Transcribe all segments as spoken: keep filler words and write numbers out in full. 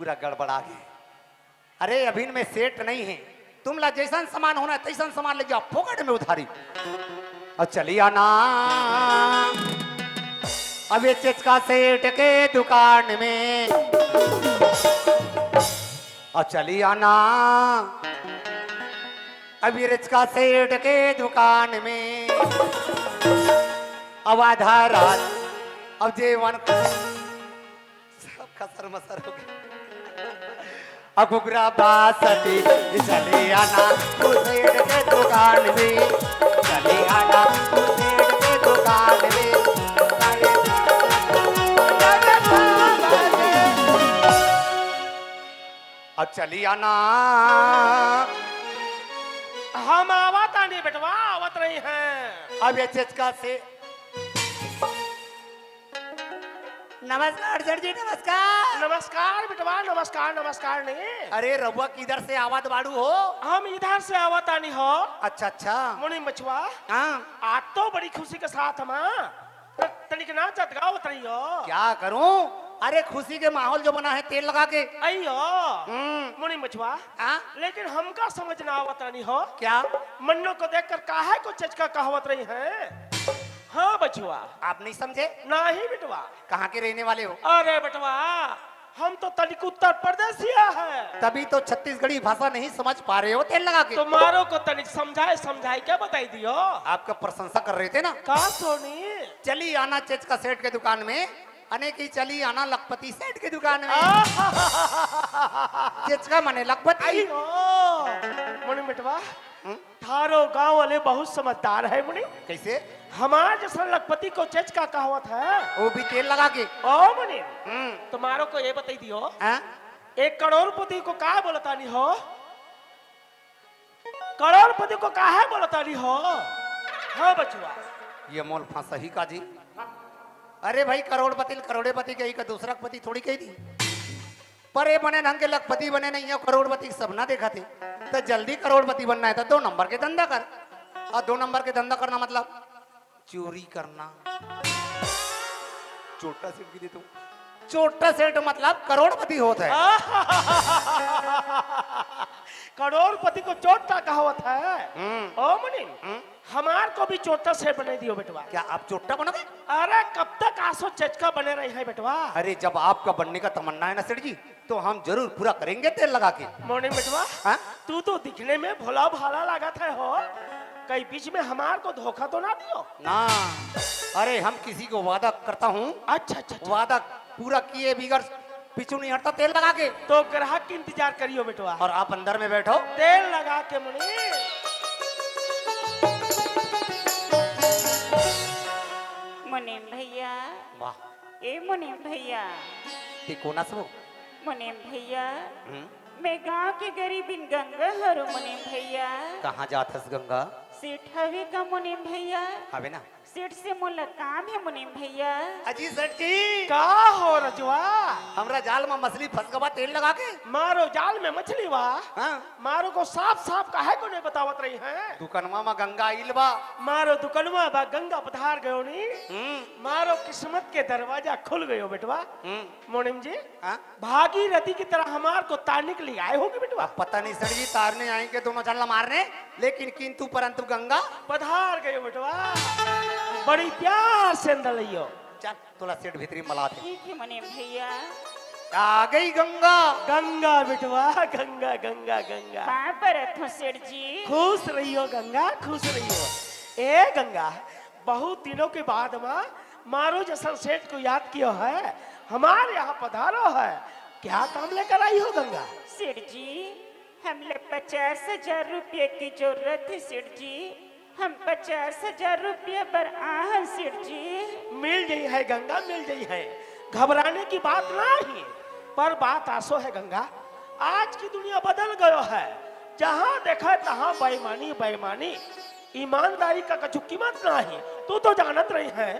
पूरा गड़बड़ा गे। अरे, अभिन में सेठ नहीं है, तुमला जैसन सामान होना है, तैसन सामान ले जाओ, फोकट में उधारी। अब चली आना अब ये चेचका सेठ के दुकान में। अब चली आना अब ये चेचका सेठ के दुकान में। अब आधा रात, अब जेवन सब खसर मसर हो गया। अब घुघरा बासती चली आना तू सेठ के दुकान में, चली आना तू सेठ के दुकान में। अब चली आना। हम आवत आनी बेटवा, आवत रही हैं। अब ये चेचका से नमस्कार सेठ जी, नमस्कार। नमस्कार बेटवा, नमस्कार, नमस्कार नहीं। अरे रउआ किधर से आवत बाड़ू हो? हम इधर से आवत आनी हो। अच्छा अच्छा। मुनीम बचवा। हाँ। आज तो बड़ी खुशी के साथ हम तनिक नाचत गावत रही हो। क्या करूं, अरे खुशी के माहौल जो बना है तेल लगा के। आई हो। हम्म। मुनीम बचवा। हाँ। लेकिन हमका समझ ना आवत आनी हो। क्या? मन्नो को देखकर काहे को चेचका कहवत रही है? हाँ बचवा। आप नहीं समझे? नहीं बेटवा। कहाँ के रहने वाले हो? अरे बेटवा, हम तो तनिक उत्तर प्रदेशिया है। तभी तो छत्तीसगढ़ी भाषा नहीं समझ पा रहे हो तेल लगा के। तुम्हारों को तनिक समझाए समझाए क्या बताई दियो? आपका प्रशंसा कर रहे थे ना। का सोनी? चली आना चेचका सेठ के दुकान में, अने की चली आना लखपति सेठ के दुकान में। आहा! चेचका मने लखपति। आई हो। मुनीम बेटवा, हम्म? थारो गांव वाले बहुत समझदार है मुनीम। कैसे? हमार जैसा लखपति को चेचका कहावत है। वो भी तेल लगा के। ओ मुनीम, हम्म। तुम्हारो को ये बताई दियो। हाँ? एक करोड़पति को का बोलता नहीं हो? करोड़पति को काहे बोलता नहीं हो? हाँ बचवा। ये मोल फंसा ही का जी। अरे भाई, करोड़पति ल करोड़ेपति कही का, दूसरा पति थोड़ी कही दी। पर ये बने ढंग के लखपति बने नहीं है, करोड़पति के सपना देखा थे। तो जल्दी करोड़पति बनना है तो दो नंबर के धंधा कर। और दो नंबर के धंधा करना मतलब चोरी करना। चोट्टा सेठ की दे तू। चोट्टा सेठ मतलब करोड़पति होता है। करोड़पति को चोट्टा कहावत है। हम्म। ओ मुनीम, हम्म। हमार को भी चोट्टा सेठ बनाई दियो बेटवा। क्या आप चोट्टा बनोगे? अरे कब तक आसो चेचका बने रही है बेटवा? अरे जब आपका बनने का तमन्ना है ना सेठ जी, तो हम जरूर पूरा करेंगे तेल लगा के। मुनीम बेटवा, हाँ? तू तो दिखने में भोला भाला लागत है हो, कहीं बीच में हमार को धोखा तो ना दियो? ना, अरे हम किसी को वादा करता हूँ, अच्छा, अच्छा, अच्छा। वादा पूरा किए बिगर पीछू नहीं हटता तेल लगा के। तो ग्राहक की इंतजार करियो बेटवा। और आप अंदर में बैठो। तेल लगा के मुनीम। मुनीम भैया। वाह। ए मुनीम भैया। ते कोन अस वो? मुनीम भैया। हम्म? मैं गांव के गरीबिन गंगा हरो मुनीम भैया। कहाँ जात हस गंगा? सेठ हवे का मुनीम भैया? हवे ना। सेठ से मोला काम है मुनीम भैया। अजी सेठ जी। का हो रजवा? हमरा जाल में मछली फंस गवा तेल लगा के। मारो जाल में मछली वा। हाँ। मारो को साफ साफ काहे को नहीं बतावत रही है? दुकनवा में गंगा आइल बा। मारो दुकनवा बा गंगा पधार गयो नी। हम्म। मारो किस्मत के दरवाजा खुल गयो बेटवा। हम्म। मुनीम जी, हाँ? भागीरथी की तरह हमार को तारने के लिए आए होगे बेटवा। अब पता नहीं सेठ जी तारने आएंगे दोनों जन ला मारने, लेकिन किंतु परंतु गंगा पधार गयो बेटवा। बड़ी प्यार से अंदर लइयो। चल, तोला सेठ भीतरी मलात हे। ठीक है मुनीम भैया। आ गई गंगा। गंगा बेटवा, गंगा, गंगा, गंगा। पाँव परत हूँ सेठ जी। खुश रहियो गंगा, खुश रहियो। ए गंगा, बहुत दिनों के बाद मा मारो जैसन सेठ को याद कियो है, हमार यहाँ पधारो है, क्या काम लेकर आई हो गंगा? सेठ जी, हमला पचास हजार रुपया की जरूरत है सेठ जी, हम पचास हजार रुपया बर आहन सेठ जी। मिल जइहै गंगा, मिल जइहै, घबराने की बात ना ही। पर बात आसो है गंगा, आज की दुनिया बदल गयो है, जहाँ देखा तहाँ बेईमानी, बेईमानी, ईमानदारी का कछु कीमत ना ही। तू तो जानत रही है,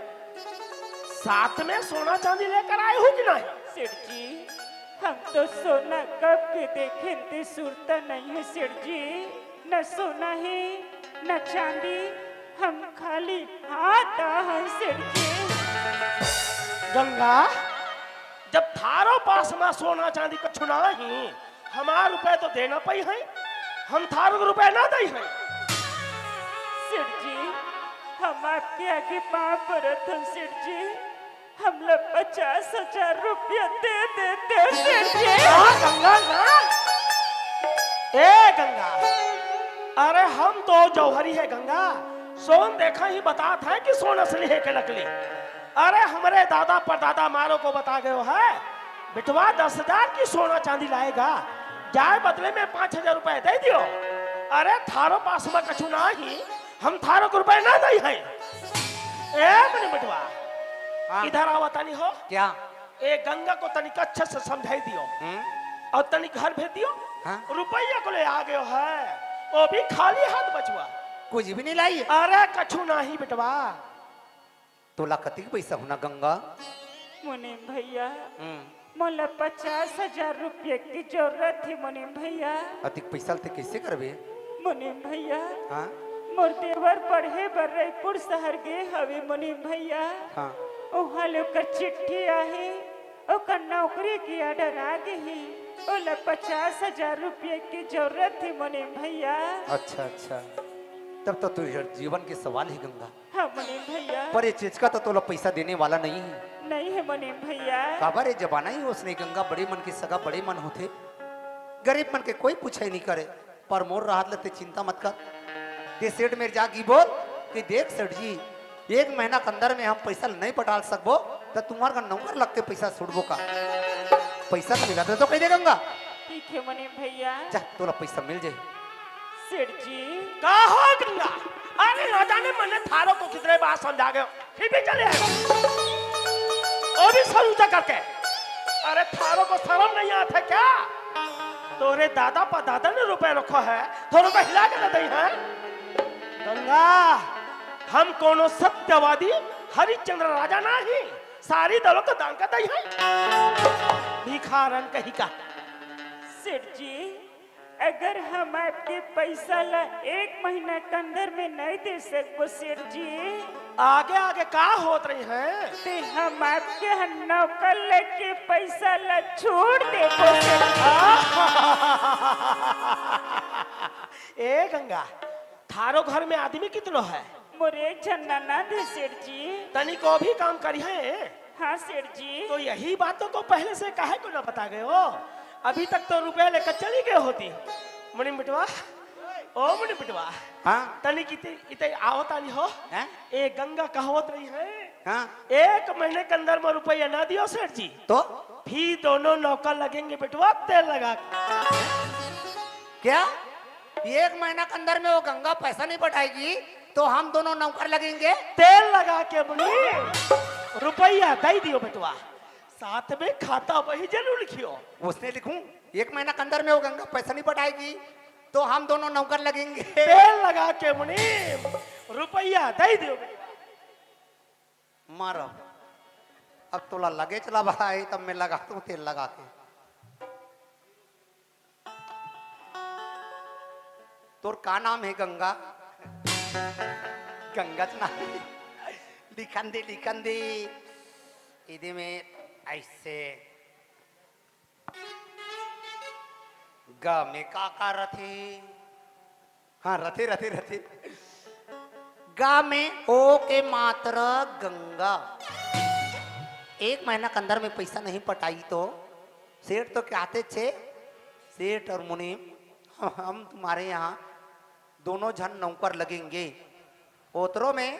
साथ में सोना चांदी लेकर आए हो कि नहीं? सेठ जी, हम तो सोना कब के देखेन ते सुरता नहीं है सेठ जी, न सोना है न चांदी, हम खाली हाथ आहन सेठ जी। गंगा, जब थारो पास मा सोना चांदी कछु नाही, हमार रुपया तो देना पई है, हम थारो के रुपया ना दई है। सेठ जी, हम आपके आगे पाँव परत हन सेठ जी, हमला पचास हजार रुपया दे देते सेठ जी। ना गंगा ना, ए गंगा, अरे हम तो जौहरी है गंगा, सोन देखा ही बतात है कि सोन असली है के नकली। अरे हमरे दादा परदादा मारो को बता गयो है, बिटवा दस हजार की सोना चांदी लाएगा, जाय बदले में पाँच हजार रुपया दे दियो। अरे थारो पास मा कछु नाही, हम थारो के रुपया ना दई है। ए मने बिटवा, हाँ। इधर आवा तनी हो। क्या? ए गंगा को तनिक अच्छा से समझाई दियो हम्म? और तनिक घर भेज दियो। हाँ? रुपया को ले आ गयो है, वो भी खाली हाथ बचवा। कुछ भी नहीं लाई? अरे कछु नाही बिटवा। तोला कतिक पैसा होना गंगा? मुनीम भैया, हम्म। मोला पचास हजार रुपया की जरूरत हे मुनीम भैया। अतिक पैसा ल ते कैसे करबे? मुनीम भैया, हाँ? मोर देवर पढ़े बर रईपुर शहर गे हवे मुनीम भैया। हाँ। उहाँ ले ओकर चिट्ठी आहे, ओकर नौकरी की order आ गे हे। ओला पचास हजार रुपया की जरूरत हे मुनीम भैया। अच्छा, अच्छा, तब तो तोर जीवन के सवाल ही गंगा। हाँ मुनीम भैया। पर ये चीज का तो तोला पैसा देने वाला नहीं है। नहीं है मुनीम भैया। काबर ये जमाना ही ओसने गंगा, बड़े मन के सगा बड़े मन होथे, गरीब मन के कोई पूछे नहीं करे। पर मोर राहत ले ते चिंता मत कर। ते सेठ मेर जाके बोल कि देख सेठ जी, एक महीना के अंदर में हम पैसा नहीं पटाल सकबो, त तुम्हार का नौकर लग के पैसा छुड़बो का? पैसा तो मिला दे तो कह दे गंगा। ठीक है मुनीम भैया। जा, तोला पैसा मिल जाए। सेठ जी। का हो गंगा? अरे ना जाने मने थारो को कितने बार समझा गयो, फिर भी चले आए। वो भी सर ऊंचा करके। अरे थारो को शर्म नहीं आता क्या? तोरे दादा पर दादा ने रुपया रखो है, थारो को हिला के दे दई है। गंगा, हम कोनो सत्यवादी हरिश्चंद्र राजा नाही, सारी दलो को दान का दई है। भिखारन कही का। सेठ जी, अगर हम आपके पैसा ला एक महीना के अंदर में नहीं दे सकबो सेठ जी, आगे आगे का होत रही है? ते हम आपके हन नौकर लेके पैसा ला छोड़ देबो सेठ जी। ए गंगा, थारो घर में आदमी कितनो है? मोर एक झन ननद है सेठ जी। तनी को भी काम करी है? हाँ सेठ जी। तो यही बातों को पहले से काहे को ना बता गए हो? अभी तक तो रुपया लेकर चली गए होती। मुनीम बिटवा, ओ मुनीम बिटवा, हाँ? तनी किते इते आवत आनी हो? हैं? ए गंगा कहवत रही है। हाँ? एक महीने के अंदर में रुपया ना दियो सेठ जी, तो? फिर दोनों नौकर लगेंगे बिटवा तेल लगा के। क्या? एक महीना के अंदर में वो गंगा पैसा नहीं पटाएगी तो हम दोनों नौकर लगेंगे। तेल लगा के बोली, रुपया दे दियो बेटवा, साथ में खाता वही जरूर लिखियो। उसने लिखूं, एक महीना के अंदर में वो गंगा पैसा नहीं पटाएगी तो हम दोनों नौकर लगेंगे। तेल लगा के मुनीम, रुपया दे दियो। मारो, अब तोला लगे चला भाई, तब मैं लगा दूं तेल लगा के। तोर का नाम है गंगा? गंगा च नाम है। लिखन दे, लिखन दे। इदे में ऐसे ग में का का रथे? हाँ, रथे, रथे, रथे। ग में ओ के मात्रा गंगा। एक महीना के अंदर में पैसा नहीं पटाई तो सेठ तो कहते छे, सेठ और मुनीम, हम तुम्हारे यहाँ दोनों झन नौकर लगेंगे। ओतरो में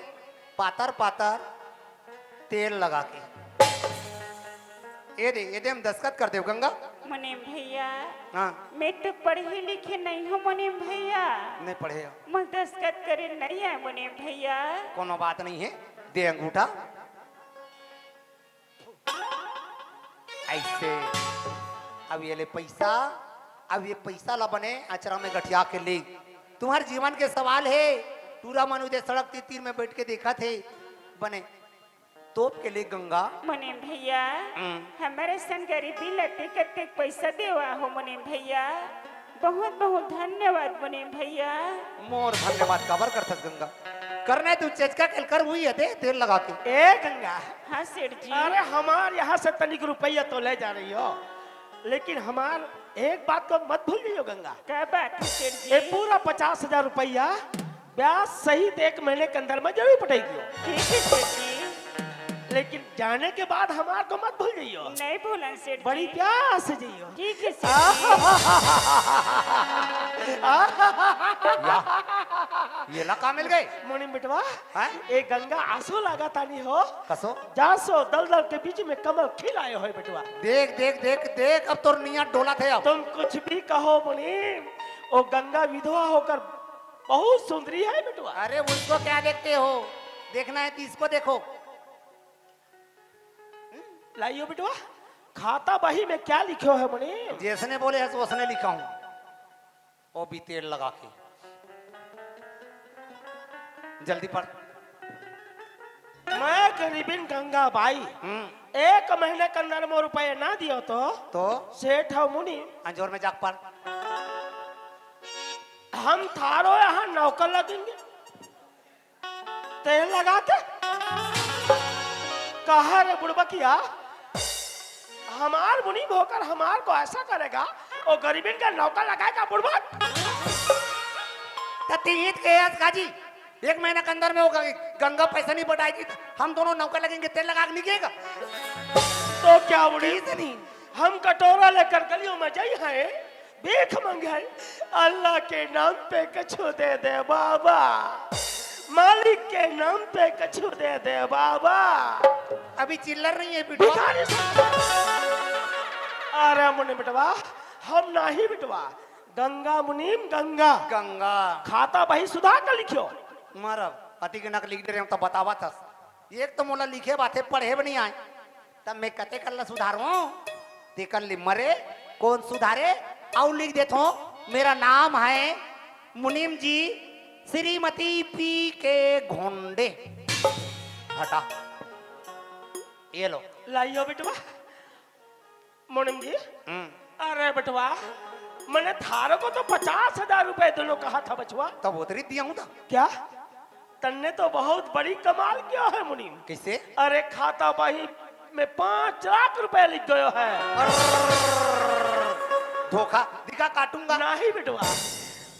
पातर पातर तेल लगा के। ए दे, ए दे हम दस्तखत कर देव गंगा। मुनीम भैया, हाँ। मैं तो पढ़े लिखे नहीं हूँ मुनीम भैया। नहीं पढ़े हो। मैं दस्तखत करे नहीं आए मुनीम भैया। कोनो बात नहीं है, दे अंगूठा। ऐसे। अब ये ले पैसा, अब ये पैसा ला बने अचरा में गठिया के ले। तुम्हार जीवन के सवाल है। टूरा मन उदे सड़क तीर तीर में बैठ के देखत हे, बने तोप के ले गंगा। मुनीम भैया, हम्म। हमर असन गरीबी लते कतेक पैसा देवा हो मुनीम भैया, बहुत बहुत धन्यवाद मुनीम भैया। मोर धन्यवाद काबर करथस गंगा? करना है तू चेचका के कर, वही है, दे तेल लगा के। ए गंगा, हाँ सेठ जी। अरे हमार यहाँ से तनिक रुपया तो ले जा रही हो, लेकिन हमार एक बात को मत भूल जाइयो गंगा। क्या बात है सेठ जी? ये पूरा पचास हजार रुपया ब्याज सहित एक महीने के अंदर में जरूर पटेगी। ठीक है सेठ जी। लेकिन जाने के बाद हमार को मत भूल जाइयो। नहीं भूलन सेठ बड़ी जी। प्यार से जाइयो। ठीक है सेठ जी। या, ये ला कहाँ मिल गए? मुनीम बेटवा, हाँ? ए गंगा आंसू लागा तानी हो। कसो? जासो दलदल के बीच में कमल खिलाए होए बेटवा। देख देख देख देख, अब तोर नियत डोलत हे अब। तुम कुछ भी कहो मुनीम, वो गंगा विधवा होकर बहुत सुंदरी है बेटवा। अरे उसको क्या देखते हो, देखना है तो इसको देखो। लाइयो बेटवा, खाता बही में क्या लिखो है मुनीम? जैसने बोले है उसने लिखा हूँ। वो भी तेल लगा के जल्दी पढ़। मैं गरीबिन गंगा बाई, हम्म। एक महीने के अंदर में रुपये ना दियो तो तो सेठ हो मुनीम, अंजोर में जाके पढ़। हम थारो यहाँ नौकर लगेंगे तेल लगा के। कहा रे बुड़बकिया, हमार मुनीम होकर हमार को ऐसा करेगा, वो गरीबिन का नौकर लगाएगा बुड़बक। त तीत के आज काजी, एक महीना के अंदर में वो ग-, गंगा पैसा नहीं पटाएगी तो हम दोनों नौकर लगेंगे, तेल लगा के निकलेगा। तो क्या मुनीम, तीत नहीं। हम कटोरा लेकर गलियों में जाई हैं, भीख मंगाई, अल्लाह के नाम पे कछु दे दे बाबा, मालिक के नाम पे कछु दे दे बाबा। अभी चिल्लर नहीं है बिटवा। भिखारी साहब। अरे मुनीम बेटवा, हम नाही बेटवा, गंगा मुनीम गंगा। गंगा। खाता बही सुधार कर लिखियो। मरब अति के नक लिख दे रहे हो तो बतावा था। एक तो मोला लिखे बाते पढ़े भी नहीं आए, तब मैं कते कर ला सुधारूं? ते कर ले मरे, कौन सुधारे? अउ लिख देथो, मेरा नाम है मुनीम जी, श्रीमती पी के घोंडे। हटा, ये लो। लाइयो बेटवा, मुनीम जी। हम्म, अरे बेटवा, मैंने थारे को तो पचास हजार रुपए दोनों कहा था बचवा। तब उतरी दिया हूँ था। क्या? तन्ने तो बहुत बड़ी कमाल किया है मुनीम। कैसे? अरे खाता बही में पांच लाख रुपए लिख गयो है। धोखा दिखा काटूंगा। नहीं बेटवा,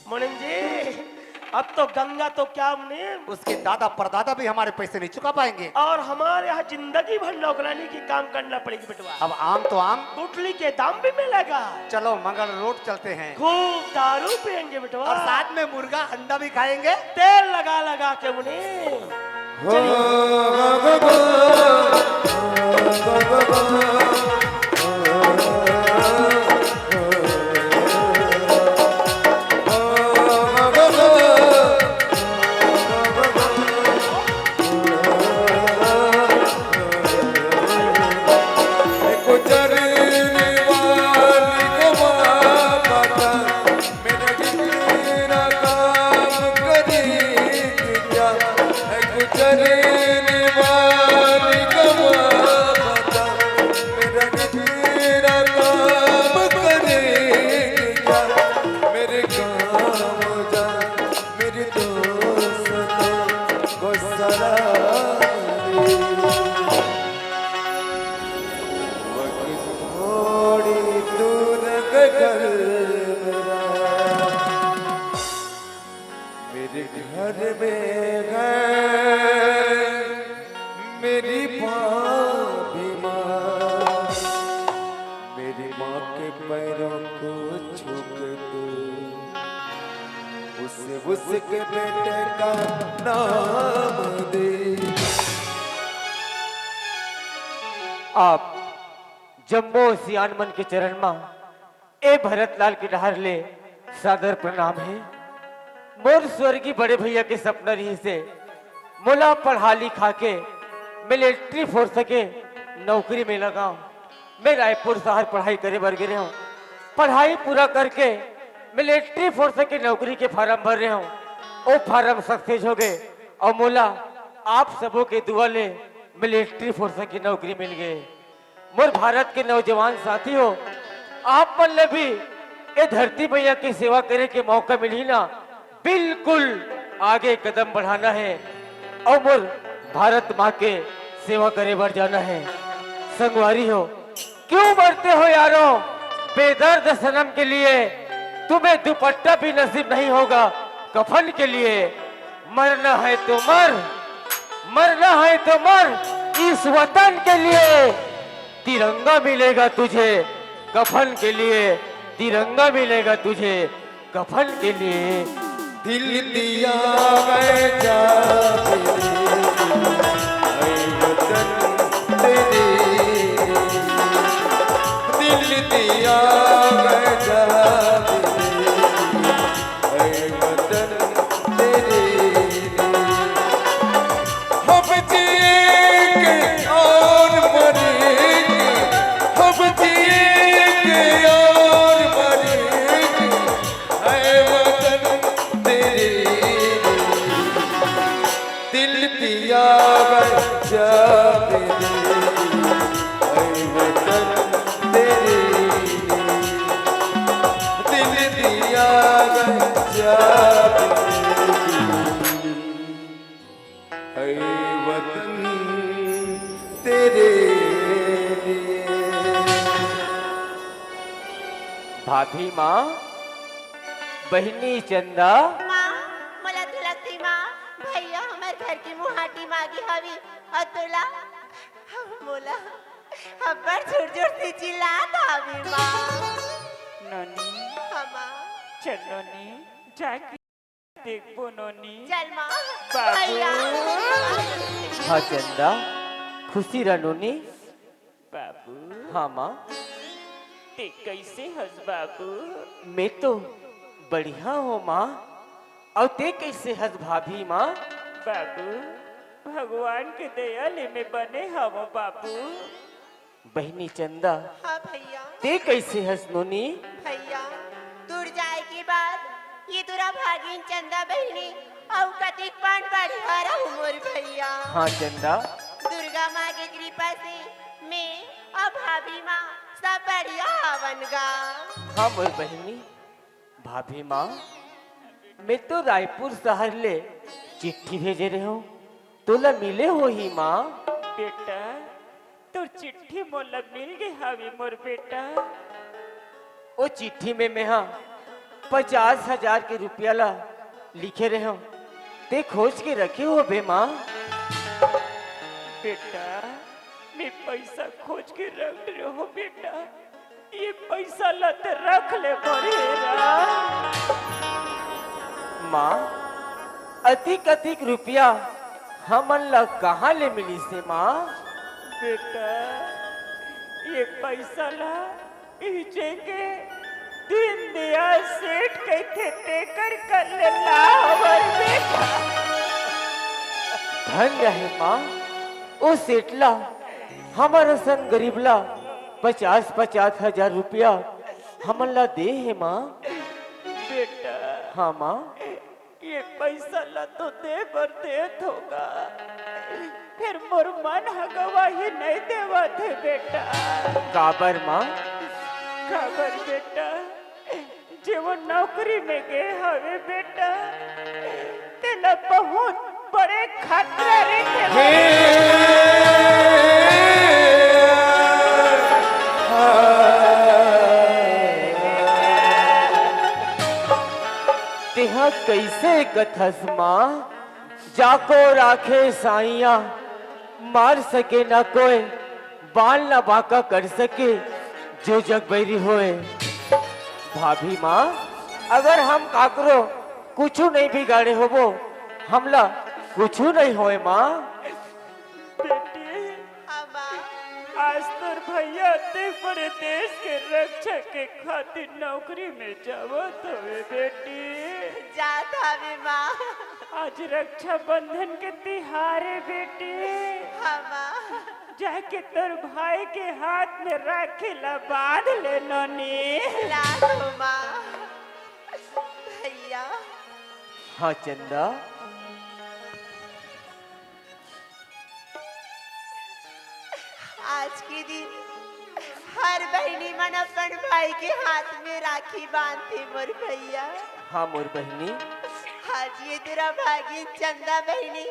मुनीम जी, अब तो गंगा तो क्या मुनीम, उसके दादा परदादा भी हमारे पैसे नहीं चुका पाएंगे। और हमारे यहाँ जिंदगी भर नौकरानी की काम करना पड़ेगी बेटवा। अब आम तो आम, गुठली के दाम भी मिलेगा। चलो मंगल रोड चलते हैं खूब दारू पियेंगे बेटवा। और साथ में मुर्गा अंडा भी खाएंगे। तेल लगा लगा के मुनीम। आप जम्मो सियान मन के चरण म ए भरत लाल के डहार ले सादर प्रणाम हे। मोर स्वर्गीय बड़े भैया के सपना रहिस हे मोला पढ़ा लिखा के मिलिट्री फोर्स के नौकरी में लगाव। मैं रायपुर शहर पढ़ाई करे बर गे रहेंव। पढ़ाई पूरा करके मिलिट्री फोर्स के नौकरी के फारम भर रहेंव। ओ फारम सक्सेस हो गे अउ मोला आप सबो के दुआ ले मिलिट्री फोर्स के नौकरी मिल गे। मोर भारत के नौजवान साथी हो, आप मन ल भी ए धरती मैया के सेवा करे के मौका मिलही ना, बिल्कुल आगे कदम बढ़ाना है अउ मोर भारत माँ के सेवा करे बर जाना है। संगवारी हो, क्यों मरते हो यारो बेदर्द सनम के लिए? तुम्हें दुपट्टा भी नसीब नहीं होगा कफन के लिए। मरना है तो मर, मरना है तो मर इस वतन के लिए। तिरंगा मिलेगा तुझे कफन के लिए, तिरंगा मिलेगा तुझे कफन के लिए। दिल दिया मैं जा तेरे लिए, ऐ वतन तेरे लिए। दिल दिया मैं जा तेरे लिए, ऐ वतन तेरे लिए। हम जिएंगे और मरेंगे, हम जिएंगे और मरेंगे, ऐ वतन तेरे लिए। दिल दिया मैं जा तेरे लिए, ऐ वतन तेरे लिए। दिल दिया मैं जा तेरे लिए, ऐ वतन तेरे लिए। भाभी माँ, बहिनी चंदा। माँ, मोला तुलसी माँ, भैया हमर घर के मुहाटी मागी हवी, अउ तोला, मोला अब्बड़ जोर-जोर से चिल्लात हवी माँ। नोनी। हाँ माँ। चल नोनी, जाके देखबो नोनी। चल माँ। बाबू। भैया। हाँ चंदा, खुशी रह नोनी। बाबू। हाँ माँ। ते कइसे हस बाबू? मैं तो बढ़िया हों माँ, अउ ते कइसे हस भाभी माँ? बाबू, भगवान के दया ले मैं बने हवं बाबू। बहिनी चंदा, हाँ भैया। ते कइसे हस नोनी? भैया, दूर जाए के बाद ये दुरा भागिन चंदा बहिनी अउ कतिक पन बढ़िया रहू मोर भैया। हाँ चंदा। दुर्गा माँ के कृपा से मैं अउ भाभी माँ सब बढ़िया हवन गा। हाँ मोर बहिनी, भाभी माँ, मैं तो रायपुर शहर ले चिट्ठी भेजे रहेंव, तोला मिले होही माँ। बेटा, तोर चिट्ठी मोला मिल गे हावे मोर बेटा। ओ चिट्ठी में मेहा पचास हजार के रुपया ला लिखे रहेंव, ते खोज के रखे होबे माँ। बेटा, मैं पैसा खोज के रख रहे हो बेटा। ये पैसा ला ते रख ले मोर हीरा। माँ, अतिक अतिक रुपया हमन ला कहाँ ले मिलिस हे माँ? बेटा, ये पैसा ला इही जेके दीनदयाल सेठ कहिथे तेकर कर ले ला हमर बेटा। धन्य हे माँ, ओ सेठ ला, हमर असन गरीब ला पचास पचास हजार रुपया हमन ला दे हे माँ। बेटा। हाँ माँ। ये पैसा ला तो दे बर देत होगा, फेर मोर मन ह गवाही नहीं देवत हे बेटा। काबर माँ? काबर बेटा, जेवन नौकरी में गे हवे बेटा, तेला बहुत बड़े खतरा रहिथे। तेहा कइसे कथस माँ? जाको राखे साइया, मार सके ना कोई, बाल ना बांका कर सके जो जग बैरी होए। भाभी माँ, अगर हम काकरो कुछु नहीं बिगाड़े होबो, हमला कुछु नहीं होए माँ। बेटी, हाँ माँ। आज तोर भैया अतेक बड़े देश के रक्षा के खातिर नौकरी में जावत हवे बेटी। जात हवे माँ। आज रक्षाबंधन के तिहार हे बेटी। हाँ माँ। जाके तोर भाई के हाथ में राखी ला बांध ले नोनी। ला दो माँ। भैया। हाँ चंदा। आज के दिन हर बहिनी मन अपन भाई के हाथ में राखी बांधथे मोर भैया। हाँ मोर बहिनी। आज ये तोर भागिन चंदा बहिनी,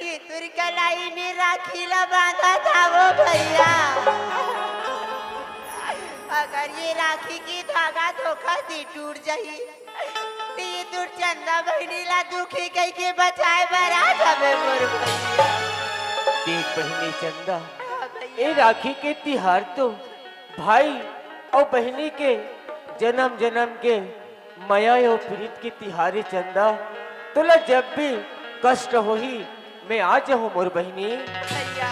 ये तोर कलाई में राखी ला बांधत हावय भैया। अगर ये राखी के धागा धोखा से टूट जाही, त ये तोर चंदा बहिनी ला दुखी कहिके बचाए बर आ जाबे मोर भैया। देख बहिनी चंदा, हाँ भैया। ए राखी के तिहार तो भाई अउ बहिनी के जनम जनम के मया अउ प्रीत के तिहार ए चंदा। तोला जब भी कष्ट होही, मैं आ जाहूं मोर बहिनी। भैया,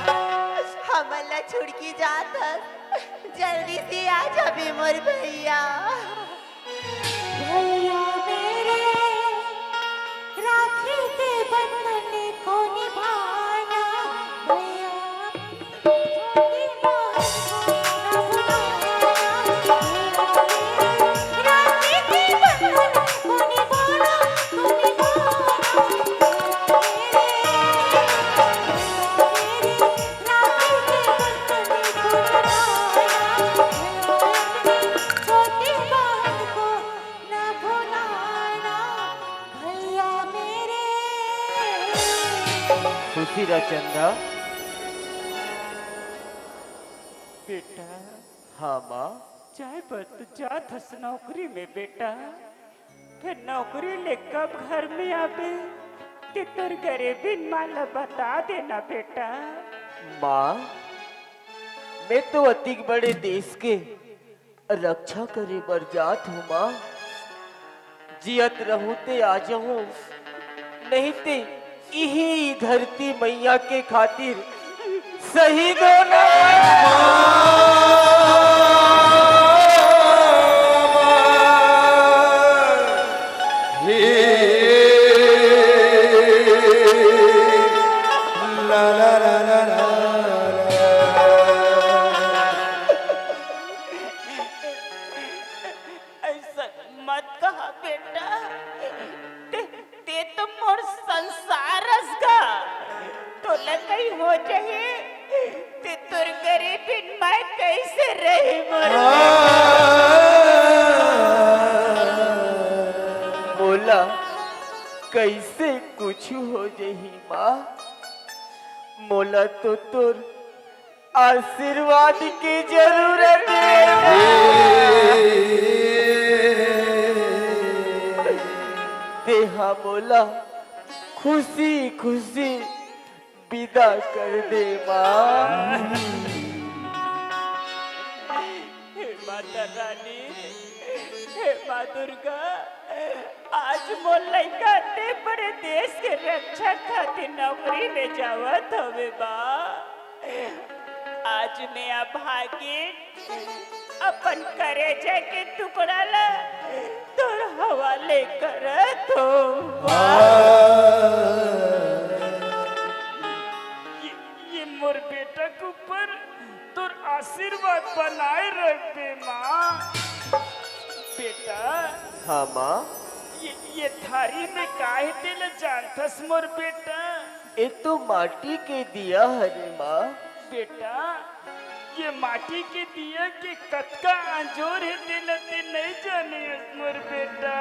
हमन ला छोड़ के जात हस, जल्दी से आ जाबे मोर भैया। भैया मेरे, राखी के बंधन को निभाना, भैया। खुशी रह चंदा। बेटा। हाँ माँ। जाए बर तो जात हस नौकरी में बेटा, फेर नौकरी ले कब घर में आबे, ते तोर गरीबिन माँ ला बता देना बेटा। माँ, मैं तो अतिक बड़े देश के रक्षा करे बर जात हूँ माँ। जियत रहूं ते आ जाहूं, नहीं ते इही धरती मैया के खातिर शहीद होना। ऐसा मत कहा बेटा, ते, ते तो मोर संसार अस गा। तोला कहीं हो जाही, ते तोर गरीबिन मैं कैसे रही मोर। मोला कैसे कुछ हो जाही माँ, मोला तो तोर आशीर्वाद के जरूरत हे। तेहा मोला खुशी खुशी विदा कर दे माँ। हे माता रानी, हे माँ दुर्गा, आज मोर लइका ते परदेस के रक्षा खातिर नौकरी में जावत हवे बा। आज मैं अभागिन अपन करेजा के टुकड़ा ला तोर हवाले करत हो। ये, ये मोर बेटा के ऊपर तोर आशीर्वाद बनाए रखबे माँ। बेटा। हाँ माँ। ये, ये थारी में का हे तेला जानथस मोर बेटा? ए तो माटी के दिया हरे माँ। बेटा, ये माटी के दिया के कतका अंजोर हे तेला ते नहीं जाने मोर बेटा।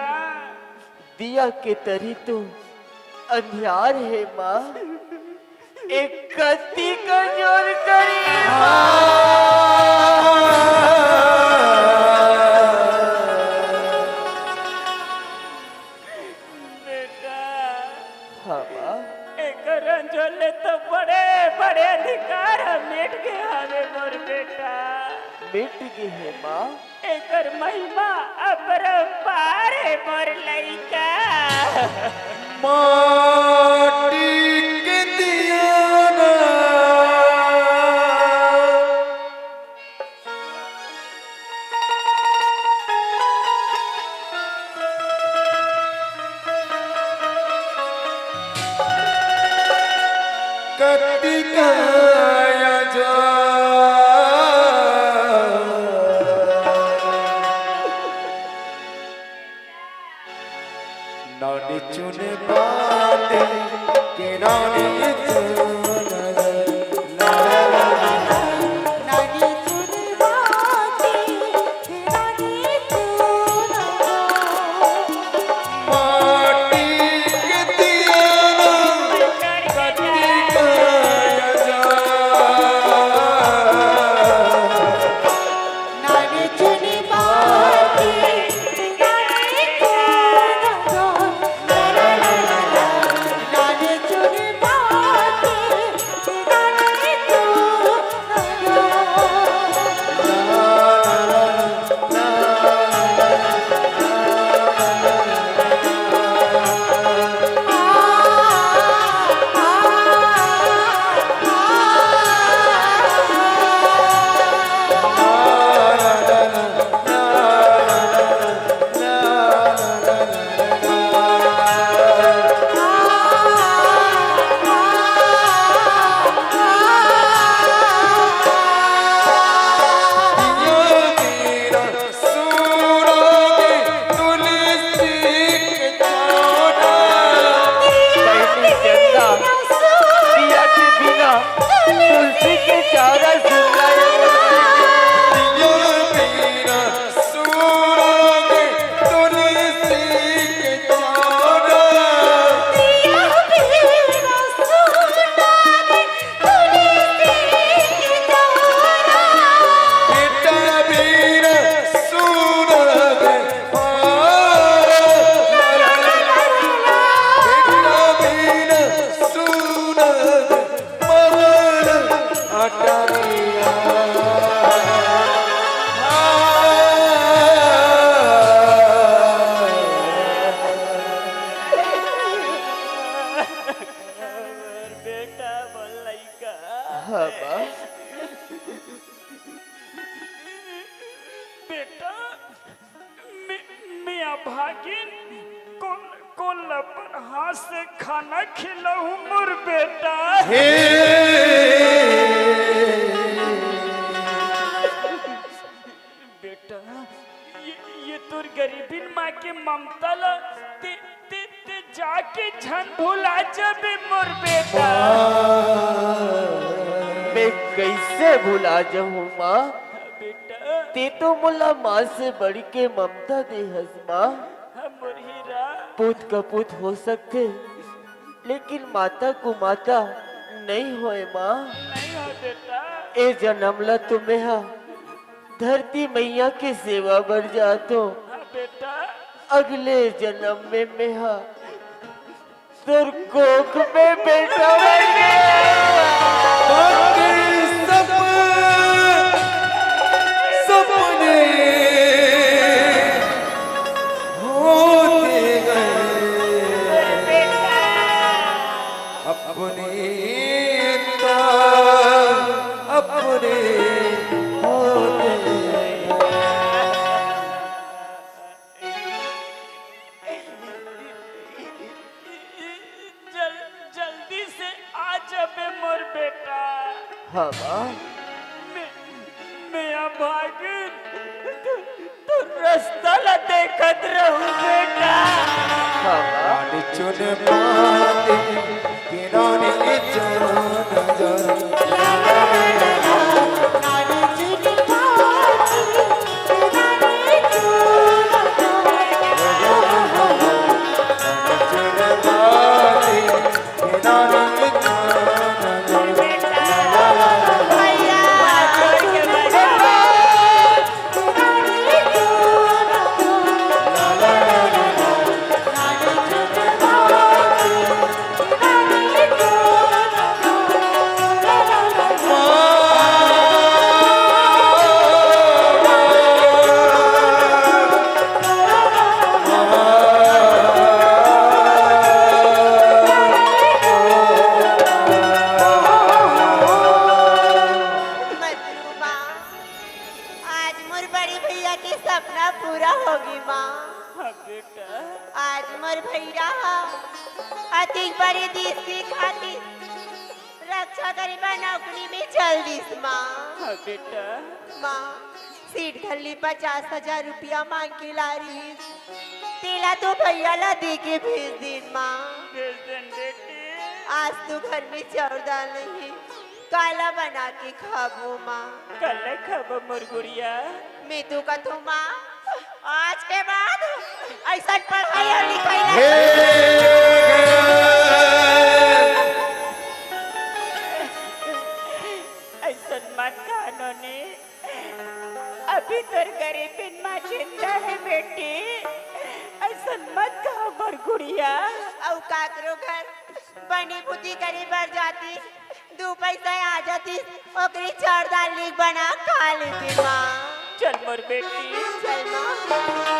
दिया के तरी तो अंधियार हे माँ। एक कत्ती का जोर करी। बेटा। हाँ, माँ। एकर अंजोर ले तो बड़े, बड़े अधिकार ह मिट गे हवे मोर बेटा। मिट गे हे, माँ। एकर महिमा अपरंपार हे मोर लइका। माटी के दिया ना। कत्ती का अंजोर। नानी चुन बाटे के नानी चुन। नानी चुन बाटे के नानी चुन। माटी भागिन, कोन, कोन ल अपन हाथ से खाना खिलाहूं मोर बेटा? हे बेटा, ये, ये तोर गरीबिन माँ के ममता ल ते, ते, ते जाके झन भुला जाबे मोर बेटा। मैं कइसे भुला जाहूं माँ? बेटा। ते तो मोला माँ से बढ़ के ममता देहस माँ। हाँ, मोर हीरा। पूत कपूत हो सकथे, लेकिन माता कुमाता नइ होय माँ। नइ होय बेटा। ए जनम ला तो मेहा धरती मैया के सेवा बर जात हों। हाँ बेटा। अगले जनम में मेहा तोर कोख में बेटा बन के। बाकी सब सपने होते गए, अपने तो अपने होते गए। जल-, जल्दी से आ जाबे मोर बेटा। हाँ माँ। मैं, मैं अभागिन तो, तो रस्ता ला देखत रहूं बेटा। हाँ माँ। चुन पाते किनारे चुन जल। मजनू माँ, आज मोर बड़े भैया के सपना पूरा होगे माँ। हाँ बेटा। आज मोर भैया ह अतिक बड़े देश के खातिर रक्षा करे बर नौकरी में चल दिस माँ। हाँ बेटा। माँ, सेठ घर ले पचास हजार रुपया मांग के ला रहिस, तेला तो भैया ला दे के भेज देन माँ। भेज देन बेटी। आज तो घर में चाउर दाल नहीं, काला बना के खाबो माँ। काला खाबो मोर गुड़िया। मैं तो कथों माँ, आज के बाद अइसन पढ़ाई अउ लिखाई ला हे अइसन मत कहा नोनी, अभी तोर गरीबिन माँ जिंदा हे बेटी, अइसन मत कहा मोर गुड़िया। अउ काकरो घर बनी बुद्धि करे बर जातिस, दू पैसा आ जातिस, ओकरी चाउर दाल नीक बना खा लेते माँ। चल मोर बेटी। चल माँ।